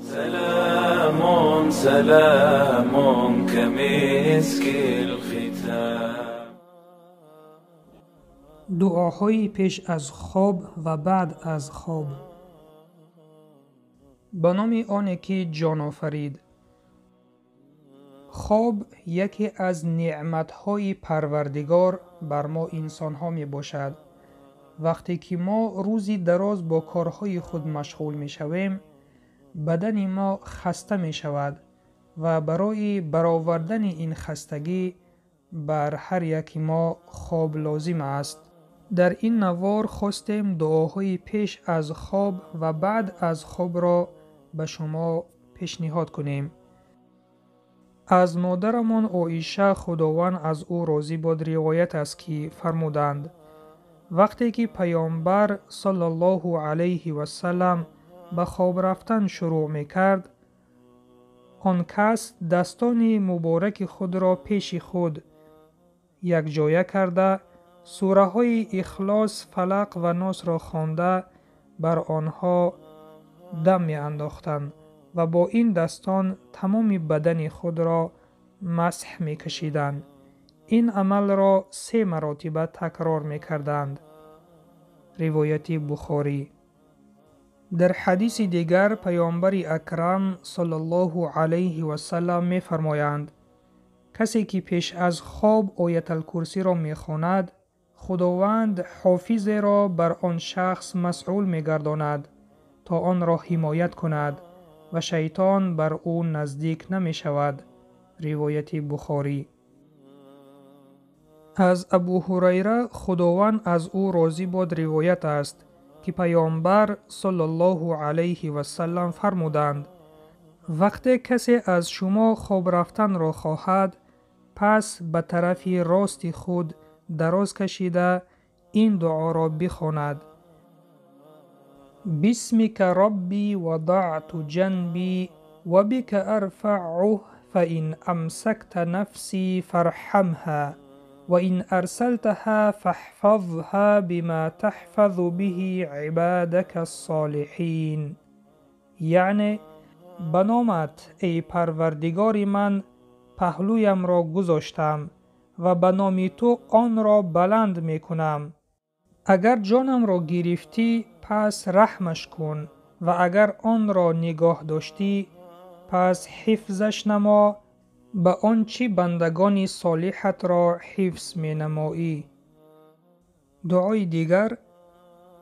سلام سلام كمسك الختام. Дуоҳои пеш аз хоб ва баъд аз хоб. Ба номи оне ки ҷон офарид. Хоб яке аз неъматҳои Парвардигор бар мо инсонҳо мебошад. Вақте ки мо рӯзи дароз бо корҳои худ машғул мешавем, бадани мо хаста мешавад ва барои баровардани ин хастагӣ бар ҳар яки мо хоб лозим аст. Дар ин навор хостем дуоҳои пеш аз хоб ва баъд аз хобро ба шумо пешниҳод кунем. Аз модарамон Оиша, Худованд аз ӯ розӣ бод, ривоят аст, ки фармуданд: вақте ки Паёмбар саллаллоҳу алайҳи васаллам ба хоб рафтан шурӯъ мекард, он кас дастони мубораки худро пеши худ якҷоя карда, сураҳои Ихлос, Фалақ ва Носро хонда, бар онҳо дам меандохтанд ва бо ин дастон тамоми бадани худро масҳ мекашиданд. Ин амалро се маротиба такрор мекарданд. Ривояти Бухорӣ. Дар ҳадиси дигар Паёмбари Акрам саллаллоҳу алайҳи васаллам мефармоянд: касе ки пеш аз хоб Ояталкурсиро мехонад, Худованд ҳофизеро бар он шахс масъул мегардонад, то онро ҳимоят кунад ва шайтон бар ӯ наздик намешавад. Ривояти Бухорӣ. Аз Абу Ҳурайра, Худованд аз ӯ розӣ бод, ривоят аст, ки Паёмбар саллаллоҳу алайҳи васаллам фармуданд: вақте касе аз шумо хоб рафтанро хоҳад, пас ба тарафи рости худ дароз кашида ин дуоро бихонад: бисмика робби вадаъту ҷанби ва бика арфаъуҳ, фаин амсакта нафси фарҳамҳа ва ин арсалтаҳа фаҳфазҳа бима таҳфазу биҳи ибадака ссолиҳин. Яъне: ба номат, эй Парвардигори ман, паҳлӯямро гузоштам ва ба номи ту онро баланд мекунам. Агар ҷонамро гирифтӣ, пас раҳмаш кун ва агар онро нигоҳ доштӣ, пас ҳифзаш намо ба он чӣ бандагони солиҳатро ҳифз менамоӣ. Дуои дигар.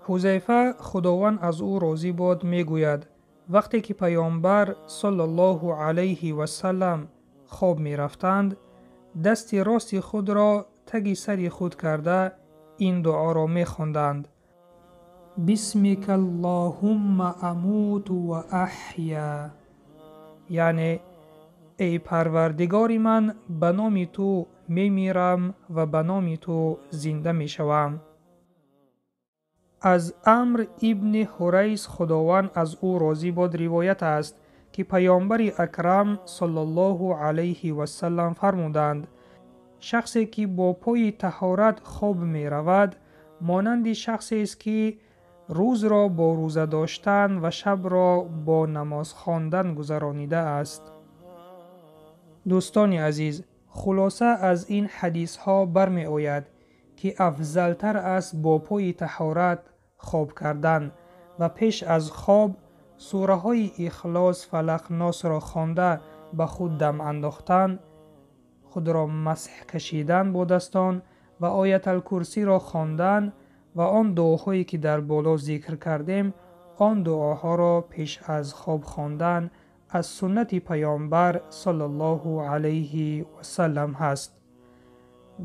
Ҳузайфа, Худованд аз ӯ розӣ бод, мегӯяд: вақте ки Паёмбар саллаллоҳу алайҳи васаллам хоб мерафтанд, дасти рости худро таги сари худ карда ин дуоро мехонданд: бисмика аллоҳумма амуту ва аҳя. Яъне: эй Парвардигори ман, ба номи ту мемирам ва ба номи ту зинда мешавам. Аз Амр ибни Ҳурайс, Худованд аз ӯ розӣ бод, ривоят аст, ки Паёмбари Акрам саллаллоҳу алайҳи васаллам фармуданд: шахсе ки бо пои таҳорат хоб меравад, монанди шахсест, ки рӯзро бо рӯза доштан ва шабро бо намоз хондан гузаронидааст. Дӯстони азиз, хулоса аз ин ҳадисҳо бармеояд, ки афзалтар аст бо пои таҳорат хоб кардан ва пеш аз хоб сураҳои Ихлос, Фалақ, Носро хонда ба худ дам андохтан, худро масҳ кашидан бо дастон ва Ояталкурсиро хондан ва он дуоҳое ки дар боло зикр кардем, он дуоҳоро пеш аз хоб хондан аз суннати Паёмбар саллаллоҳу алайҳи васаллам ҳаст.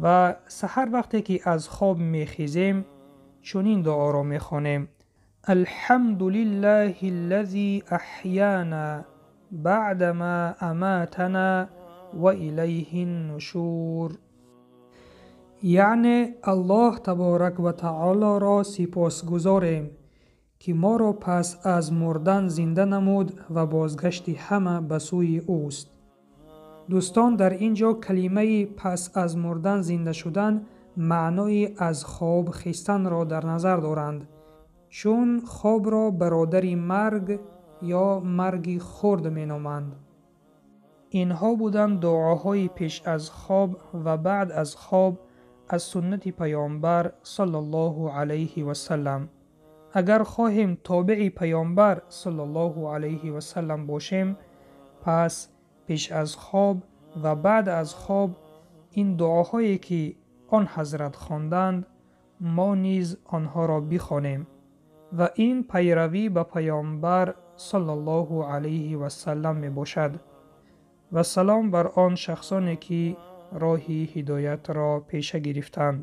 Ва саҳар вақте ки аз хоб мехезем, чунин дуоро мехонем: алҳамду лиллаҳи аллази аҳяна баъдама аматана ва илайҳи ннушур. Яъне: Аллоҳ таборак ва таолоро сипосгузорем, ки моро пас аз мурдан зинда намуд ва бозгашти ҳама ба сӯи ӯст. Дӯстон, дар ин ҷо калимаи пас аз мурдан зинда шудан маънои аз хоб хистанро дар назар доранд, чун хобро бародари марг ё марги хурд меноманд. Инҳо буданд дуоҳои пеш аз хоб ва баъд аз хоб аз суннати Паёмбар саллаллоҳу алайҳи васаллам. Агар хоҳем тобеи Паёмбар саллаллоҳу алайҳи васаллам бошем, пас пеш аз хоб ва баъд аз хоб ин дуоҳое ки он ҳазрат хонданд, мо низ онҳоро бихонем ва ин пайравӣ ба Паёмбар саллаллоҳу алайҳи васаллам мебошад. Ва салом бар он шахсоне ки роҳи ҳидоятро пеша гирифтанд.